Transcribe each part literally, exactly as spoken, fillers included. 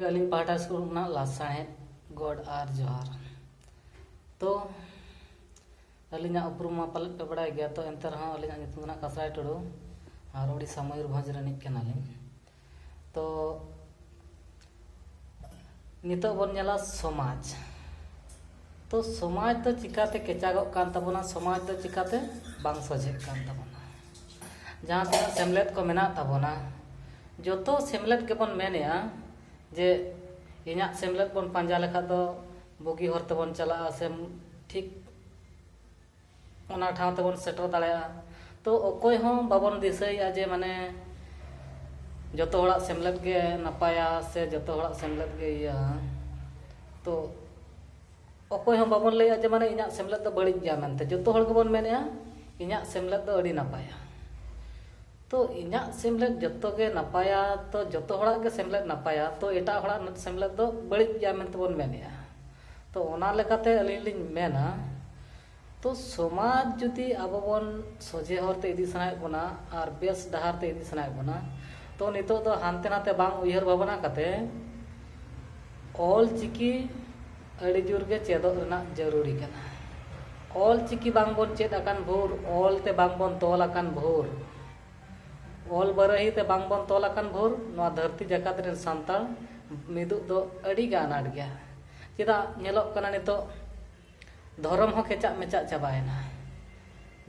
ᱟᱹᱞᱤᱧ ᱯᱟᱦᱴᱟ ᱥᱠᱩᱞ ᱠᱷᱚᱱᱟᱜ ᱞᱟᱥᱟᱬᱦᱮᱫ ᱜᱚᱰ ᱟᱨ ᱡᱚᱦᱟᱨ᱾ ᱛᱚ, ᱟᱹᱞᱤᱧᱟᱜ ᱩᱯᱨᱩᱢ ᱢᱟ ᱯᱟᱞᱮᱫ ᱯᱮ ᱵᱟᱲᱟᱭ ᱜᱮᱭᱟ, ᱛᱚ ᱮᱱᱛᱮ ᱨᱮᱦᱚᱸ ᱟᱹᱞᱤᱧᱟᱜ ᱧᱩᱛᱩᱢ ᱫᱚ ᱱᱟᱜ ᱠᱟᱥᱨᱟᱭ ᱴᱩᱰᱩ ᱟᱨ ᱳᱰᱤᱥᱟ ᱢᱚᱭᱩᱨᱵᱷᱚᱸᱡᱽ ᱨᱤᱱᱤᱡ ᱠᱟᱱᱟᱞᱤᱧ᱾ ᱛᱚ ᱱᱤᱛᱚᱜ ᱵᱚᱱ ᱧᱮᱞᱟ ᱥᱚᱢᱟᱡᱽ᱾ ᱛᱚ ᱥᱚᱢᱟᱡᱽ ᱫᱚ ᱪᱤᱠᱟᱛᱮ ᱠᱮᱪᱟᱜᱚᱜ ᱠᱟᱱ ᱛᱟᱵᱚᱱᱟ, ᱥᱚᱢᱟᱡᱽ ᱫᱚ ᱪᱤᱠᱟᱛᱮ ᱵᱟᱝ ᱥᱚᱡᱷᱮᱜ ᱠᱟᱱ ᱛᱟᱵᱚᱱᱟ? ᱡᱟᱦᱟᱸ ᱛᱤᱱᱟᱹᱜ ᱥᱮᱢᱞᱮᱫ ᱠᱚ ᱢᱮᱱᱟᱜ ᱛᱟᱵᱚᱱᱟ, ᱡᱚᱛᱚ ᱥᱮᱢᱞᱮᱫ ᱜᱮᱵᱚᱱ ᱢᱮᱱᱮᱜᱼᱟ ᱡᱮ ᱤᱧᱟᱹᱜ ᱥᱮᱢᱞᱮᱫ ᱵᱚᱱ ᱯᱟᱸᱡᱟ ᱞᱮᱠᱷᱟᱡ ᱫᱚ ᱵᱩᱜᱤ ᱦᱚᱨ ᱛᱮᱵᱚᱱ ᱪᱟᱞᱟᱜᱼᱟ, ᱥᱮ ᱴᱷᱤᱠ ᱚᱱᱟ ᱴᱷᱟᱶ ᱛᱮᱵᱚᱱ ᱥᱮᱴᱮᱨ ᱫᱟᱲᱮᱭᱟᱜᱼᱟ᱾ ᱛᱚ ᱚᱠᱚᱭ ᱦᱚᱸ ᱵᱟᱵᱚᱱ ᱫᱤᱥᱟᱹᱭᱮᱫᱼᱟ ᱡᱮ ᱢᱟᱱᱮ ᱡᱚᱛᱚ ᱦᱚᱲᱟᱜ ᱥᱮᱢᱞᱮᱫ ᱜᱮ ᱱᱟᱯᱟᱭᱟ ᱥᱮ ᱡᱚᱛᱚ ᱦᱚᱲᱟᱜ ᱥᱮᱢᱞᱮᱫ ᱜᱮ ᱤᱭᱟᱹ᱾ ᱛᱚ ᱚᱠᱚᱭ ᱦᱚᱸ ᱵᱟᱵᱚᱱ ᱞᱟᱹᱭᱟ ᱡᱮ ᱢᱟᱱᱮ ᱤᱧᱟᱹᱜ ᱥᱮᱢᱞᱮᱫ ᱫᱚ ᱵᱟᱹᱲᱤᱡ ᱜᱮᱭᱟ ᱢᱮᱱᱛᱮ᱾ ᱡᱚᱛᱚ ᱦᱚᱲ ᱜᱮᱵᱚᱱ ᱢᱮᱱᱮᱫᱼᱟ ᱤᱧᱟᱹᱜ ᱥᱮᱢᱞᱮᱫ ᱫᱚ ᱟᱹᱰᱤ ᱱᱟᱯᱟᱭᱟ᱾ ᱛᱚ ᱤᱧᱟᱹᱜ ᱥᱮᱢᱞᱮᱫ ᱡᱚᱛᱚ ᱜᱮ ᱱᱟᱯᱟᱭᱟ, ᱛᱚ ᱡᱚᱛᱚ ᱦᱚᱲᱟᱜ ᱜᱮ ᱥᱮᱢᱞᱮᱫ ᱱᱟᱯᱟᱭᱟ, ᱛᱚ ᱮᱴᱟᱜ ᱦᱚᱲᱟᱜ ᱥᱮᱢᱞᱮᱫ ᱫᱚ ᱵᱟᱹᱲᱤᱡ ᱜᱮᱭᱟ ᱢᱮᱱᱛᱮ ᱵᱚᱱ ᱢᱮᱱᱮᱫᱼᱟ᱾ ᱛᱚ ᱚᱱᱟ ᱞᱮᱠᱟᱛᱮ ᱟᱹᱞᱤᱧ ᱞᱤᱧ ᱢᱮᱱᱟ, ᱛᱚ ᱥᱚᱢᱟᱡᱽ ᱡᱩᱫᱤ ᱟᱵᱚ ᱵᱚᱱ ᱥᱚᱡᱷᱮ ᱦᱚᱨ ᱛᱮ ᱤᱫᱤ ᱥᱟᱱᱟᱭᱮᱫ ᱵᱚᱱᱟ ᱟᱨ ᱵᱮᱥ ᱰᱟᱦᱟᱨ ᱛᱮ ᱤᱫᱤ ᱥᱟᱱᱟᱭᱮᱫ ᱵᱚᱱᱟ, ᱛᱚ ᱱᱤᱛᱚᱜ ᱫᱚ ᱦᱟᱱᱛᱮ ᱱᱟᱛᱮ ᱵᱟᱝ ᱩᱭᱦᱟᱹᱨ ᱵᱷᱟᱵᱽᱱᱟ ᱠᱟᱛᱮ ᱚᱞ ᱪᱤᱠᱤ ᱟᱹᱰᱤ ᱡᱳᱨ ᱜᱮ ᱪᱮᱫᱚᱜ ᱨᱮᱱᱟᱜ ᱡᱟᱹᱨᱩᱲᱤ ᱠᱟᱱᱟ᱾ ᱚᱞ ᱪᱤᱠᱤ ᱵᱟᱝ ᱵᱚᱱ ᱪᱮᱫ ᱟᱠᱟᱱ ᱵᱷᱳᱨ, ᱚᱞ ᱛᱮ ᱵᱟᱝ ᱵᱚᱱ ᱛᱚᱞ ᱟᱠᱟᱱ ᱵᱷᱳᱨ, ᱚᱞ ᱵᱟᱨᱟᱹᱦᱤ ᱛᱮ ᱵᱟᱝ ᱵᱚᱱ ᱛᱚᱞ ᱟᱠᱟᱱ ᱵᱷᱳᱨ, ᱱᱚᱣᱟ ᱫᱷᱟᱹᱨᱛᱤ ᱡᱟᱠᱟᱛ ᱨᱮᱱ ᱥᱟᱱᱛᱟᱲ ᱢᱤᱫᱚᱜ ᱫᱚ ᱟᱹᱰᱤ ᱜᱮ ᱟᱱᱟᱴ ᱜᱮᱭᱟ᱾ ᱪᱮᱫᱟᱜ ᱧᱮᱞᱚᱜ ᱠᱟᱱᱟ ᱱᱤᱛᱚᱜ ᱫᱷᱚᱨᱚᱢ ᱦᱚᱸ ᱠᱮᱪᱟᱜ ᱢᱮᱪᱟᱜ ᱪᱟᱵᱟᱭᱮᱱᱟ᱾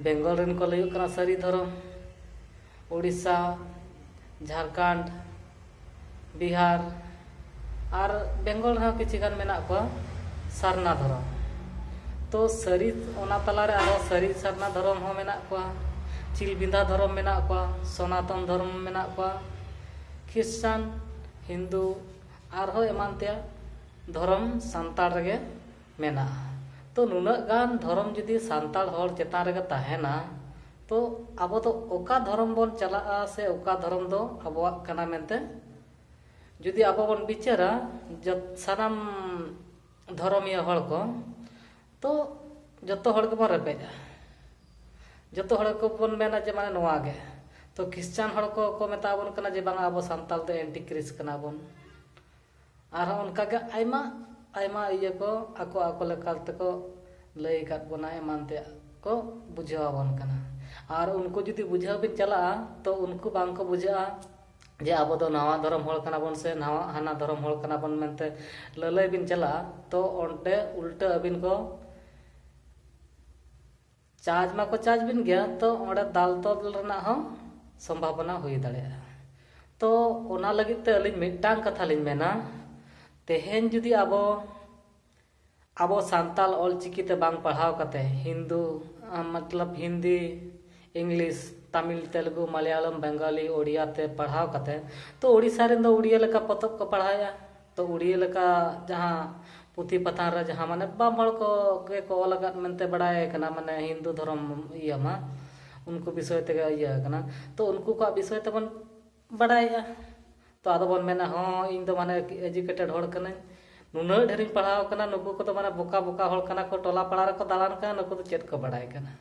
ᱵᱮᱝᱜᱚᱞ ᱨᱮᱱ ᱠᱚ ᱞᱟᱹᱭᱚᱜ ᱠᱟᱱᱟ ᱥᱟᱹᱨᱤ ᱫᱷᱚᱨᱚᱢ, ᱳᱰᱤᱥᱟ, ᱡᱷᱟᱲᱠᱷᱚᱸᱰ, ᱵᱤᱦᱟᱨ ᱟᱨ ᱵᱮᱝᱜᱚᱞ ᱨᱮᱦᱚᱸ ᱠᱤᱪᱷᱤ ᱜᱟᱱ ᱢᱮᱱᱟᱜ ᱠᱚᱣᱟ ᱥᱟᱨᱱᱟ ᱫᱷᱚᱨᱚᱢ᱾ ᱛᱚ ᱥᱟᱹᱨᱤ, ᱚᱱᱟ ᱛᱟᱞᱟᱨᱮ ᱟᱨᱦᱚᱸ ᱥᱟᱹᱨᱤ ᱥᱟᱨᱱᱟ ᱫᱷᱚᱨᱚᱢ ᱦᱚᱸ ᱢᱮᱱᱟᱜ ᱠᱚᱣᱟ, ᱪᱤᱞᱵᱤᱸᱫᱟ ᱫᱷᱚᱨᱚᱢ ᱢᱮᱱᱟᱜ ᱠᱚᱣᱟ, ᱥᱚᱱᱟᱛᱚᱱ ᱫᱷᱚᱨᱚᱢ ᱢᱮᱱᱟᱜ ᱠᱚᱣᱟ, ᱠᱷᱨᱤᱥᱴᱟᱱ, ᱦᱤᱱᱫᱩ, ᱟᱨᱦᱚᱸ ᱮᱢᱟᱱ ᱛᱮᱭᱟᱜ ᱫᱷᱚᱨᱚᱢ ᱥᱟᱱᱛᱟᱲ ᱨᱮᱜᱮ ᱢᱮᱱᱟᱜᱼᱟ᱾ ᱛᱚ ᱱᱩᱱᱟᱹᱜ ᱜᱟᱱ ᱫᱷᱚᱨᱚᱢ ᱡᱩᱫᱤ ᱥᱟᱱᱛᱟᱲ ᱦᱚᱲ ᱪᱮᱛᱟᱱ ᱨᱮᱜᱮ ᱛᱟᱦᱮᱱᱟ, ᱛᱚ ᱟᱵᱚ ᱫᱚ ᱚᱠᱟ ᱫᱷᱚᱨᱚᱢ ᱵᱚᱱ ᱪᱟᱞᱟᱜᱼᱟ ᱥᱮ ᱚᱠᱟ ᱫᱷᱚᱨᱚᱢ ᱫᱚ ᱟᱵᱚᱣᱟᱜ ᱠᱟᱱᱟ ᱢᱮᱱᱛᱮ ᱡᱩᱫᱤ ᱟᱵᱚ ᱵᱚᱱ ᱵᱤᱪᱟᱹᱨᱟ, ᱡᱚᱛ-, ᱥᱟᱱᱟᱢ ᱫᱷᱚᱨᱚᱢᱤᱭᱟᱹ ᱦᱚᱲ ᱠᱚ, ᱛᱚ ᱡᱚᱛᱚ ᱦᱚᱲ ᱜᱮᱵᱚᱱ ᱨᱮᱯᱮᱡᱼᱟ᱾ ᱡᱚᱛᱚ ᱦᱚᱲ ᱜᱮᱵᱚᱱ ᱢᱮᱱᱟ ᱡᱮ ᱢᱟᱱᱮ ᱱᱚᱣᱟ ᱜᱮ᱾ ᱛᱚ ᱠᱷᱨᱤᱥᱪᱟᱱ ᱦᱚᱲ ᱠᱚ ᱠᱚ ᱢᱮᱛᱟ ᱵᱚᱱ ᱠᱟᱱᱟ ᱡᱮ ᱵᱟᱝᱟ, ᱟᱵᱚ ᱥᱟᱱᱛᱟᱲ ᱫᱚ ᱮᱱᱴᱤ ᱠᱨᱤᱥᱴ ᱠᱟᱱᱟ ᱵᱚᱱ᱾ ᱟᱨᱦᱚᱸ ᱚᱱᱠᱟᱜᱮ ᱟᱭᱢᱟ ᱟᱭᱢᱟ ᱤᱭᱟᱹ ᱠᱚ ᱟᱠᱚ ᱟᱠᱚ ᱞᱮᱠᱟ ᱛᱮᱠᱚ ᱞᱟᱹᱭ ᱟᱠᱟᱫ ᱵᱚᱱᱟ, ᱮᱢᱟᱱ ᱛᱮᱭᱟᱜ ᱠᱚ ᱵᱩᱡᱷᱟᱹᱣ ᱟᱵᱚᱱ ᱠᱟᱱᱟ᱾ ᱟᱨ ᱩᱱᱠᱩ ᱡᱩᱫᱤ ᱵᱩᱡᱷᱟᱹᱣ ᱵᱤᱱ ᱪᱟᱞᱟᱜᱼᱟ, ᱛᱚ ᱩᱱᱠᱩ ᱵᱟᱝ ᱠᱚ ᱵᱩᱡᱷᱟᱹᱜᱼᱟ ᱡᱮ ᱟᱵᱚ ᱫᱚ ᱱᱟᱣᱟ ᱫᱷᱚᱨᱚᱢ ᱦᱚᱲ ᱠᱟᱱᱟ ᱵᱚᱱ ᱥᱮ ᱱᱟᱣᱟ ᱦᱟᱱᱟ ᱫᱷᱚᱨᱚᱢ ᱦᱚᱲ ᱠᱟᱱᱟ ᱵᱚᱱ ᱢᱮᱱᱛᱮ ᱞᱟᱹᱞᱟᱹᱭ ᱵᱤᱱ ᱪᱟᱞᱟᱜᱼᱟ, ᱛᱚ ᱚᱸᱰᱮ ᱩᱞᱴᱟᱹ ᱟᱹᱵᱤᱱ ᱠᱚ ᱪᱟᱨᱡᱽ ᱢᱟᱠᱚ ᱪᱟᱨᱡᱽ ᱵᱤᱱ ᱜᱮᱭᱟ, ᱛᱚ ᱚᱸᱰᱮ ᱫᱟᱞ ᱛᱚᱞ ᱨᱮᱱᱟᱜ ᱦᱚᱸ ᱥᱚᱢᱵᱷᱟᱵᱚᱱᱟ ᱦᱩᱭ ᱫᱟᱲᱮᱭᱟᱜᱼᱟ᱾ ᱛᱚ ᱚᱱᱟ ᱞᱟᱹᱜᱤᱫ ᱛᱮ ᱟᱹᱞᱤᱧ ᱢᱤᱫᱴᱟᱝ ᱠᱟᱛᱷᱟ ᱞᱤᱧ ᱢᱮᱱᱟ, ᱛᱮᱦᱮᱧ ᱡᱩᱫᱤ ᱟᱵᱚ ᱟᱵᱚ ᱥᱟᱱᱛᱟᱲ ᱚᱞᱪᱤᱠᱤ ᱛᱮ ᱵᱟᱝ ᱯᱟᱲᱦᱟᱣ ᱠᱟᱛᱮ ᱦᱤᱱᱫᱩ, ᱟᱢ, ᱢᱚᱛᱞᱚᱵ ᱦᱤᱱᱫᱤ, ᱤᱝᱞᱤᱥ, ᱛᱟᱢᱤᱞ, ᱛᱮᱞᱮᱜᱩ, ᱢᱟᱞᱭᱟᱞᱚᱢ, ᱵᱮᱝᱜᱟᱞᱤ, ᱳᱲᱤᱭᱟ ᱛᱮ ᱯᱟᱲᱦᱟᱣ ᱠᱟᱛᱮ, ᱛᱚ ᱳᱲᱤᱥᱟ ᱨᱮᱱ ᱫᱚ ᱳᱲᱤᱭᱟ ᱞᱮᱠᱟ ᱯᱚᱛᱚᱵ ᱠᱚ ᱯᱟᱲᱦᱟᱣᱮᱫᱼᱟ᱾ ᱛᱚ ᱳᱲᱤᱭᱟ ᱞᱮᱠᱟ ᱡᱟᱦᱟᱸ ᱯᱩᱛᱷᱤ ᱯᱟᱛᱷᱟᱢ ᱨᱮ ᱡᱟᱦᱟᱸ ᱢᱟᱱᱮ ᱵᱟᱢ ᱦᱚᱲ ᱠᱚ ᱜᱮ ᱠᱚ ᱚᱞ ᱟᱠᱟᱫ ᱢᱮᱱᱛᱮ ᱵᱟᱲᱟᱭ ᱠᱟᱱᱟ, ᱢᱟᱱᱮ ᱦᱤᱱᱫᱩ ᱫᱷᱚᱨᱚᱢ ᱤᱭᱟᱹ ᱢᱟ ᱩᱱᱠᱩ ᱵᱤᱥᱚᱭ ᱛᱮᱜᱮ ᱤᱭᱟᱹ ᱠᱟᱱᱟ᱾ ᱛᱚ ᱩᱱᱠᱩ ᱠᱚᱣᱟᱜ ᱵᱤᱥᱚᱭ ᱛᱮᱵᱚᱱ ᱵᱟᱲᱟᱭᱮᱫᱼᱟ᱾ ᱛᱚ ᱟᱫᱚ ᱵᱚᱱ ᱢᱮᱱᱟ, ᱦᱚᱸ, ᱤᱧ ᱫᱚ ᱢᱟᱱᱮ educated ᱦᱚᱲ ᱠᱟᱹᱱᱟᱹᱧ, ᱱᱩᱱᱟᱹᱜ ᱰᱷᱮᱨᱤᱧ ᱯᱟᱲᱦᱟᱣ ᱠᱟᱱᱟ, ᱱᱩᱠᱩ ᱠᱚᱫᱚ ᱢᱟᱱᱮ ᱵᱚᱠᱟ ᱵᱚᱠᱟ ᱦᱚᱲ ᱠᱟᱱᱟ ᱠᱚ, ᱴᱚᱞᱟ ᱯᱟᱲᱟ ᱨᱮᱠᱚ ᱫᱟᱬᱟᱱ ᱠᱟᱱᱟ, ᱱᱩᱠᱩ ᱫᱚ ᱪᱮᱫ ᱠᱚ ᱵᱟᱲᱟᱭ ᱠᱟᱱᱟ?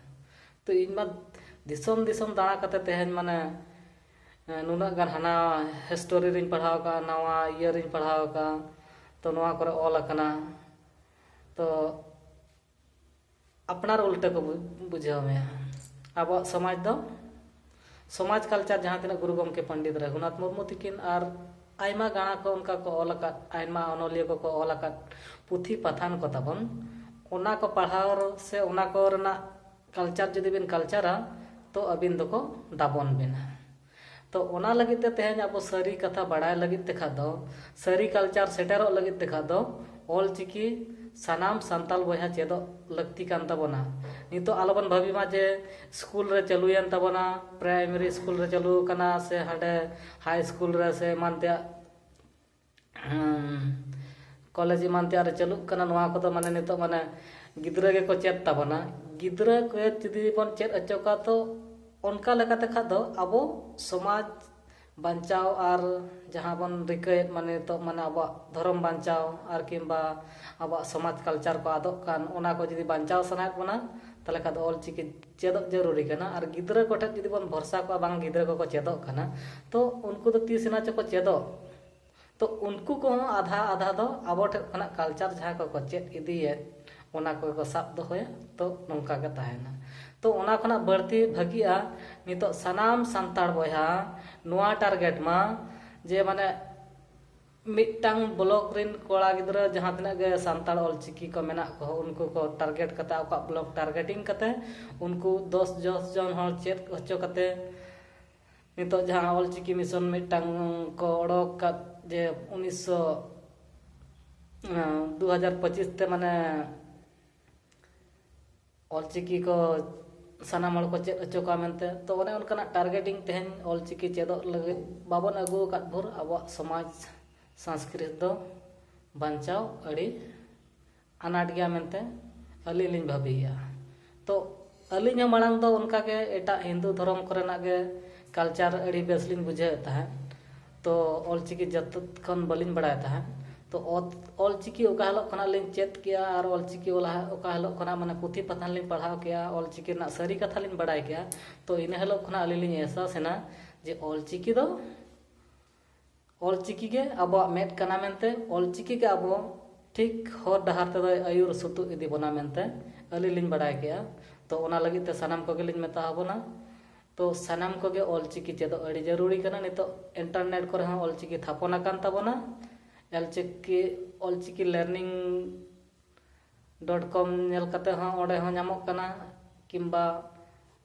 ᱛᱚ ᱤᱧ ᱢᱟ ᱫᱤᱥᱚᱢ ᱫᱤᱥᱚᱢ ᱫᱟᱬᱟ ᱠᱟᱛᱮ ᱛᱮᱦᱮᱧ ᱢᱟᱱᱮ, ᱮᱸ, ᱱᱩᱱᱟᱹᱜ ᱜᱟᱱ ᱦᱟᱱᱟ history ᱨᱤᱧ ᱯᱟᱲᱦᱟᱣ ᱠᱟᱜᱼᱟ, ᱱᱟᱣᱟ ᱤᱭᱟᱹ ᱨᱤᱧ ᱯᱟᱲᱦᱟᱣ ᱠᱟᱜᱼᱟ, ᱛᱚ ᱱᱚᱣᱟ ᱠᱚᱨᱮ ᱚᱞ ᱟᱠᱟᱱᱟ᱾ ᱛᱚ ᱟᱯᱱᱟᱨ ᱩᱞᱴᱟᱹ ᱠᱚ ᱵᱩ-, ᱵᱩᱡᱷᱟᱹᱣ ᱢᱮᱭᱟ᱾ ᱟᱵᱚᱣᱟᱜ ᱥᱚᱢᱟᱡᱽ ᱫᱚ, ᱥᱚᱢᱟᱡᱽ culture ᱡᱟᱦᱟᱸ ᱛᱤᱱᱟᱹᱜ ᱜᱩᱨᱩ ᱜᱚᱢᱠᱮ ᱯᱚᱱᱰᱤᱛ ᱨᱚᱜᱷᱩᱱᱟᱛᱷ ᱢᱩᱨᱢᱩ ᱛᱤᱠᱤᱱ ᱟᱨ ᱟᱭᱢᱟ ᱜᱟᱬᱟ ᱠᱚ ᱚᱱᱠᱟ ᱠᱚ ᱚᱞ ᱟᱠᱟᱫ, ᱟᱭᱢᱟ ᱚᱱᱚᱞᱤᱭᱟᱹ ᱠᱚᱠᱚ ᱚᱞ ᱟᱠᱟᱫ ᱯᱩᱛᱷᱤ ᱯᱟᱛᱷᱟᱢ ᱠᱚ ᱛᱟᱵᱚᱱ, ᱚᱱᱟ ᱠᱚ ᱯᱟᱲᱦᱟᱣ ᱥᱮ ᱚᱱᱟ ᱠᱚ ᱨᱮᱱᱟᱜ culture ᱡᱩᱫᱤ ᱵᱤᱱ cultureᱟ, ᱛᱚ ᱟᱹᱵᱤᱱ ᱫᱚᱠᱚ ᱫᱟᱵᱚᱱ ᱵᱤᱱᱟ᱾ ᱛᱚ ᱚᱱᱟ ᱞᱟᱹᱜᱤᱫ ᱛᱮ ᱛᱮᱦᱮᱧ ᱟᱵᱚ ᱥᱟᱹᱨᱤ ᱠᱟᱛᱷᱟ ᱵᱟᱲᱟᱭ ᱞᱟᱹᱜᱤᱫ ᱛᱮ ᱠᱷᱟᱡ ᱫᱚ, ᱥᱟᱹᱨᱤ culture ᱥᱮᱴᱮᱨᱚᱜ ᱞᱟᱹᱜᱤᱫ ᱛᱮ ᱠᱷᱟᱡ ᱫᱚ, ᱚᱞ ᱪᱤᱠᱤ ᱥᱟᱱᱟᱢ ᱥᱟᱱᱛᱟᱲ ᱵᱚᱭᱦᱟ ᱪᱮᱫᱚᱜ ᱞᱟᱹᱠᱛᱤ ᱠᱟᱱ ᱛᱟᱵᱚᱱᱟ᱾ ᱱᱤᱛᱚᱜ ᱟᱞᱚᱵᱚᱱ ᱵᱷᱟᱹᱵᱤ ᱢᱟ ᱡᱮ ᱥᱠᱩᱞ ᱨᱮ ᱪᱟᱹᱞᱩᱭᱮᱱ ᱛᱟᱵᱚᱱᱟ, primary ᱥᱠᱩᱞ ᱨᱮ ᱪᱟᱹᱞᱩ ᱟᱠᱟᱱᱟ ᱥᱮ ᱦᱟᱸᱰᱮ high ᱥᱠᱩᱞ ᱨᱮ ᱥᱮ ᱮᱢᱟᱱ ᱛᱮᱭᱟᱜ, ᱦᱩᱸ, ᱠᱚᱞᱮᱡᱽ ᱮᱢᱟᱱ ᱛᱮᱭᱟᱜ ᱨᱮ ᱪᱟᱹᱞᱩᱜ ᱠᱟᱱᱟ, ᱱᱚᱣᱟ ᱠᱚᱫᱚ ᱢᱟᱱᱮ ᱱᱤᱛᱚᱜ ᱢᱟᱱᱮ ᱜᱤᱫᱽᱨᱟᱹ ᱜᱮᱠᱚ ᱪᱮᱫ ᱛᱟᱵᱚᱱᱟ᱾ ᱜᱤᱫᱽᱨᱟᱹ ᱠᱚ ᱡᱩᱫᱤ ᱵᱚᱱ ᱪᱮᱫ ᱦᱚᱪᱚ ᱠᱚᱣᱟ, ᱛᱚ ᱚᱱᱠᱟ ᱞᱮᱠᱟᱛᱮ ᱠᱷᱟᱡ ᱫᱚ ᱟᱵᱚ ᱥᱚᱢᱟᱡᱽ ᱵᱟᱧᱪᱟᱣ ᱟᱨ ᱡᱟᱦᱟᱸ ᱵᱚᱱ ᱨᱤᱠᱟᱹᱭᱮᱫ, ᱢᱟᱱᱮ ᱱᱤᱛᱚᱜ ᱢᱟᱱᱮ ᱟᱵᱚᱣᱟᱜ ᱫᱷᱚᱨᱚᱢ ᱵᱟᱧᱪᱟᱣ ᱟᱨ ᱠᱤᱝᱵᱟ ᱟᱵᱚᱣᱟᱜ ᱥᱚᱢᱟᱡᱽ culture ᱠᱚ ᱟᱫᱚᱜ ᱠᱟᱱ, ᱚᱱᱟ ᱠᱚ ᱡᱩᱫᱤ ᱵᱟᱧᱪᱟᱣ ᱥᱟᱱᱟᱭᱮᱫ ᱵᱚᱱᱟ, ᱛᱟᱦᱚᱞᱮ ᱠᱷᱟᱡ ᱫᱚ ᱚᱞ ᱪᱤᱠᱤ ᱪᱮᱫᱚᱜ ᱡᱟᱹᱨᱩᱨᱤ ᱠᱟᱱᱟ᱾ ᱟᱨ ᱜᱤᱫᱽᱨᱟᱹ ᱠᱚᱴᱷᱮᱱ ᱡᱩᱫᱤ ᱵᱚᱱ ᱵᱷᱚᱨᱥᱟ ᱠᱚᱜᱼᱟ, ᱵᱟᱝ ᱜᱤᱫᱽᱨᱟᱹ ᱠᱚᱠᱚ ᱪᱮᱫᱚᱜ ᱠᱟᱱᱟ, ᱛᱚ ᱩᱱᱠᱩ ᱫᱚ ᱛᱤᱥ ᱮᱱᱟ ᱪᱚᱠᱚ ᱪᱮᱫᱚᱜ? ᱛᱚ ᱩᱱᱠᱩ ᱠᱚᱦᱚᱸ ᱟᱫᱷᱟ ᱟᱫᱷᱟ ᱫᱚ ᱟᱵᱚ ᱴᱷᱮᱱ ᱠᱷᱚᱱᱟᱜ ᱠᱟᱞᱪᱟᱨ ᱡᱟᱦᱟᱸ ᱠᱚᱠᱚ ᱪᱮᱫ ᱤᱫᱤᱭᱮᱫ, ᱚᱱᱟ ᱠᱚᱜᱮ ᱠᱚ ᱥᱟᱵ ᱫᱚᱦᱚᱭᱟ᱾ ᱛᱚ ᱱᱚᱝᱠᱟ ᱜᱮ ᱛᱟᱦᱮᱱᱟ᱾ ᱛᱚ ᱚᱱᱟ ᱠᱷᱚᱱᱟᱜ ᱵᱟᱹᱲᱛᱤ ᱵᱷᱟᱹᱜᱤᱜᱼᱟ ᱱᱤᱛᱚᱜ ᱥᱟᱱᱟᱢ ᱥᱟᱱᱛᱟᱲ ᱵᱚᱭᱦᱟ ᱱᱚᱣᱟ ᱴᱟᱨᱜᱮᱴ ᱢᱟ, ᱡᱮ ᱢᱟᱱᱮ ᱢᱤᱫᱴᱟᱝ ᱵᱞᱚᱠ ᱨᱮᱱ ᱠᱚᱲᱟ ᱜᱤᱫᱽᱨᱟᱹ ᱡᱟᱦᱟᱸ ᱛᱤᱱᱟᱹᱜ ᱜᱮ ᱥᱟᱱᱛᱟᱲ ᱚᱞᱪᱤᱠᱤ ᱠᱚ ᱢᱮᱱᱟᱜ ᱠᱚ, ᱩᱱᱠᱩ ᱠᱚ ᱴᱟᱨᱜᱮᱴ ᱠᱟᱛᱮ, ᱟᱠᱚᱣᱟᱜ ᱵᱞᱚᱠ ᱴᱟᱨᱜᱮᱴᱤᱝ ᱠᱟᱛᱮ, ᱩᱱᱠᱩ ᱫᱚᱥ ᱡᱚᱱ ᱦᱚᱲ ᱪᱮᱫ ᱦᱚᱪᱚ ᱠᱟᱛᱮ, ᱱᱤᱛᱚᱜ ᱡᱟᱦᱟᱸ ᱚᱞᱪᱤᱠᱤ ᱢᱤᱥᱚᱱ ᱢᱤᱫᱴᱟᱝ ᱠᱚ ᱚᱰᱚᱠ ᱟᱠᱟᱫ, ᱡᱮ ᱩᱱᱤᱥᱥᱚ ᱫᱩ ᱦᱟᱡᱟᱨ ᱯᱚᱸᱪᱤᱥ ᱛᱮ ᱢᱟᱱᱮ ᱚᱞᱪᱤᱠᱤ ᱠᱚ ᱥᱟᱱᱟᱢ ᱦᱚᱲ ᱠᱚ ᱪᱮᱫ ᱦᱚᱪᱚ ᱠᱚᱣᱟ ᱢᱮᱱᱛᱮ᱾ ᱛᱚ ᱚᱱᱮ ᱚᱱᱠᱟᱱᱟᱜ ᱴᱟᱨᱜᱮᱴᱤᱝ ᱛᱮᱦᱮᱧ ᱚᱞᱪᱤᱠᱤ ᱪᱮᱫᱚᱜ ᱞᱟᱹᱜᱤᱫ ᱵᱟᱵᱚᱱ ᱟᱹᱜᱩ ᱟᱠᱟᱫ ᱵᱷᱳᱨ ᱟᱵᱚᱣᱟᱜ ᱥᱚᱢᱟᱡᱽ ᱥᱚᱝᱥᱠᱨᱤᱛ ᱫᱚ ᱵᱟᱧᱪᱟᱣ ᱟᱹᱰᱤ ᱟᱱᱟᱴ ᱜᱮᱭᱟ ᱢᱮᱱᱛᱮ ᱟᱹᱞᱤᱧ ᱞᱤᱧ ᱵᱷᱟᱹᱵᱤᱭᱮᱫᱼᱟ᱾ ᱛᱚ ᱟᱹᱞᱤᱧ ᱦᱚᱸ ᱢᱟᱲᱟᱝ ᱫᱚ ᱚᱱᱠᱟ ᱜᱮ ᱮᱴᱟᱜ ᱦᱤᱱᱫᱩ ᱫᱷᱚᱨᱚᱢ ᱠᱚᱨᱮᱱᱟᱜ ᱜᱮ ᱠᱟᱞᱪᱟᱨ ᱟᱹᱰᱤ ᱵᱮᱥ ᱞᱤᱧ ᱵᱩᱡᱷᱟᱹᱣᱮᱫ ᱛᱟᱦᱮᱸᱫ᱾ ᱛᱚ ᱚᱞᱪᱤᱠᱤ ᱡᱚᱛᱚ ᱠᱷᱚᱱ ᱵᱟᱹᱞᱤᱧ ᱵᱟᱲᱟᱭ ᱛᱟᱦᱮᱸᱫ᱾ ᱛᱚ ᱚᱛ- ᱚᱞᱪᱤᱠᱤ ᱚᱠᱟ ᱦᱤᱞᱳᱜ ᱠᱷᱚᱱᱟᱜ ᱞᱤᱧ ᱪᱮᱫ ᱠᱮᱜᱼᱟ ᱟᱨ ᱚᱞᱪᱤᱠᱤ ᱚᱞᱟ- ᱚᱠᱟ ᱦᱤᱞᱳᱜ ᱠᱷᱚᱱᱟᱜ ᱢᱟᱱᱮ ᱯᱩᱛᱷᱤ ᱯᱟᱛᱷᱟᱢ ᱞᱤᱧ ᱯᱟᱲᱦᱟᱣ ᱠᱮᱜᱼᱟ, ᱚᱞᱪᱤᱠᱤ ᱨᱮᱱᱟᱜ ᱥᱟᱹᱨᱤ ᱠᱟᱛᱷᱟ ᱞᱤᱧ ᱵᱟᱲᱟᱭ ᱠᱮᱜᱼᱟ, ᱛᱚ ᱤᱱᱟᱹ ᱦᱤᱞᱳᱜ ᱠᱷᱚᱱᱟᱜ ᱟᱹᱞᱤᱧ ᱞᱤᱧ ᱮᱦᱥᱟᱥ ᱮᱱᱟ ᱡᱮ ᱚᱞᱪᱤᱠᱤ ᱫᱚ ᱚᱞᱪᱤᱠᱤ ᱜᱮ ᱟᱵᱚᱣᱟᱜ ᱢᱮᱫ ᱠᱟᱱᱟ ᱢᱮᱱᱛᱮ, ᱚᱞᱪᱤᱠᱤ ᱜᱮ ᱟᱵᱚ ᱴᱷᱤᱠ ᱦᱚᱨ ᱰᱟᱦᱟᱨ ᱛᱮᱫᱚᱭ ᱟᱹᱭᱩᱨ ᱥᱩᱛᱩᱜ ᱤᱫᱤ ᱵᱚᱱᱟ ᱢᱮᱱᱛᱮ ᱟᱹᱞᱤᱧ ᱞᱤᱧ ᱵᱟᱲᱟᱭ ᱠᱮᱜᱼᱟ᱾ ᱛᱚ ᱚᱱᱟ ᱞᱟᱹᱜᱤᱫ ᱛᱮ ᱥᱟᱱᱟᱢ ᱠᱚᱜᱮ ᱞᱤᱧ ᱢᱮᱛᱟ ᱟᱵᱚᱱᱟ, ᱛᱚ ᱥᱟᱱᱟᱢ ᱠᱚᱜᱮ ᱚᱞᱪᱤᱠᱤ ᱪᱮᱫᱚᱜ ᱟᱹᱰᱤ ᱡᱟᱹᱨᱩᱲᱤ ᱠᱟᱱᱟ᱾ ᱱᱤᱛᱚᱜ ᱤᱱᱴᱟᱨᱱᱮᱴ ᱠᱚᱨᱮ ᱦᱚᱸ ᱚᱞᱪᱤᱠᱤ ᱛᱷᱟᱯᱚᱱ ᱟᱠᱟᱱ ᱛᱟᱵᱚᱱᱟ᱾ Ol Chiki Ol Chiki learning dot com ᱧᱮᱞ ᱠᱟᱛᱮ ᱦᱚᱸ ᱚᱸᱰᱮ ᱦᱚᱸ ᱧᱟᱢᱚᱜ ᱠᱟᱱᱟ, ᱠᱤᱢᱵᱟ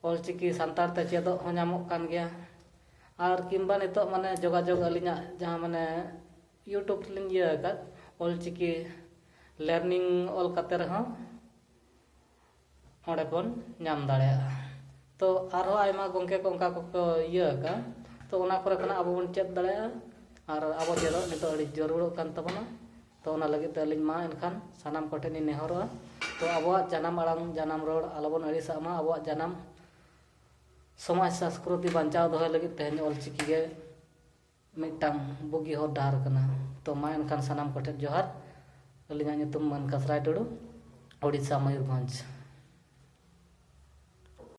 ᱚᱞᱪᱤᱠᱤ ᱥᱟᱱᱛᱟᱲ ᱛᱮ ᱪᱮᱫᱚᱜ ᱦᱚᱸ ᱧᱟᱢᱚᱜ ᱠᱟᱱ ᱜᱮᱭᱟ᱾ ᱟᱨ ᱠᱤᱢᱵᱟ ᱱᱤᱛᱚᱜ ᱢᱟᱱᱮ ᱡᱳᱜᱟᱡᱳᱜᱽ ᱟᱹᱞᱤᱧᱟᱜ ᱡᱟᱦᱟᱸ ᱢᱟᱱᱮ ᱭᱩᱴᱩᱵᱽ ᱨᱮᱞᱤᱧ ᱤᱭᱟᱹ ᱟᱠᱟᱫ, ᱚᱞᱪᱤᱠᱤ ᱞᱟᱨᱱᱤᱝ ᱚᱞ ᱠᱟᱛᱮ ᱨᱮᱦᱚᱸ ᱚᱸᱰᱮ ᱵᱚᱱ ᱧᱟᱢ ᱫᱟᱲᱮᱭᱟᱜᱼᱟ᱾ ᱛᱚ ᱟᱨᱦᱚᱸ ᱟᱭᱢᱟ ᱜᱚᱢᱠᱮ ᱠᱚ ᱚᱱᱠᱟ ᱠᱚᱠᱚ ᱤᱭᱟᱹ ᱟᱠᱟᱫ, ᱛᱚ ᱚᱱᱟ ᱠᱚᱨᱮ ᱠᱷᱚᱱᱟᱜ ᱟᱵᱚ ᱵᱚᱱ ᱪᱮᱫ ᱫᱟᱲᱮᱭᱟᱜᱼᱟ᱾ ᱟᱨ ᱟᱵᱚ ᱪᱮᱫᱚᱜ ᱱᱤᱛᱚᱜ ᱟᱹᱰᱤ ᱡᱟᱹᱨᱩᱲᱚᱜ ᱠᱟᱱ ᱛᱟᱵᱚᱱᱟ᱾ ᱛᱚ ᱚᱱᱟ ᱞᱟᱹᱜᱤᱫ ᱛᱮ ᱟᱹᱞᱤᱧ ᱢᱟ ᱮᱱᱠᱷᱟᱱ ᱥᱟᱱᱟᱢ ᱠᱚᱴᱷᱮᱱ ᱞᱤᱧ ᱱᱮᱦᱚᱨᱚᱜᱼᱟ, ᱛᱚ ᱟᱵᱚᱣᱟᱜ ᱡᱟᱱᱟᱢ ᱟᱲᱟᱝ, ᱡᱟᱱᱟᱢ ᱨᱚᱲ ᱟᱞᱚᱵᱚᱱ ᱟᱹᱲᱤᱥᱟᱜ ᱢᱟ, ᱟᱵᱚᱣᱟᱜ ᱡᱟᱱᱟᱢ ᱥᱚᱢᱟᱡᱽ ᱥᱚᱝᱥᱠᱨᱤᱛᱤ ᱵᱟᱧᱪᱟᱣ ᱫᱚᱦᱚᱭ ᱞᱟᱹᱜᱤᱫ ᱛᱮᱦᱮᱧ ᱚᱞᱪᱤᱠᱤ ᱜᱮ ᱢᱤᱫᱴᱟᱝ ᱵᱩᱜᱤ ᱦᱚᱨ ᱰᱟᱦᱟᱨ ᱠᱟᱱᱟ᱾ ᱛᱚ ᱢᱟ ᱮᱱᱠᱷᱟᱱ ᱥᱟᱱᱟᱢ ᱠᱚᱴᱷᱮᱱ ᱡᱚᱦᱟᱨ᱾ ᱟᱹᱞᱤᱧᱟᱜ ᱧᱩᱛᱩᱢ ᱢᱟᱹᱱ ᱠᱟᱥᱨᱟᱭ ᱴᱩᱰᱩ, ᱳᱰᱤᱥᱟ, ᱢᱚᱭᱩᱨᱵᱷᱚᱸᱡᱽ᱾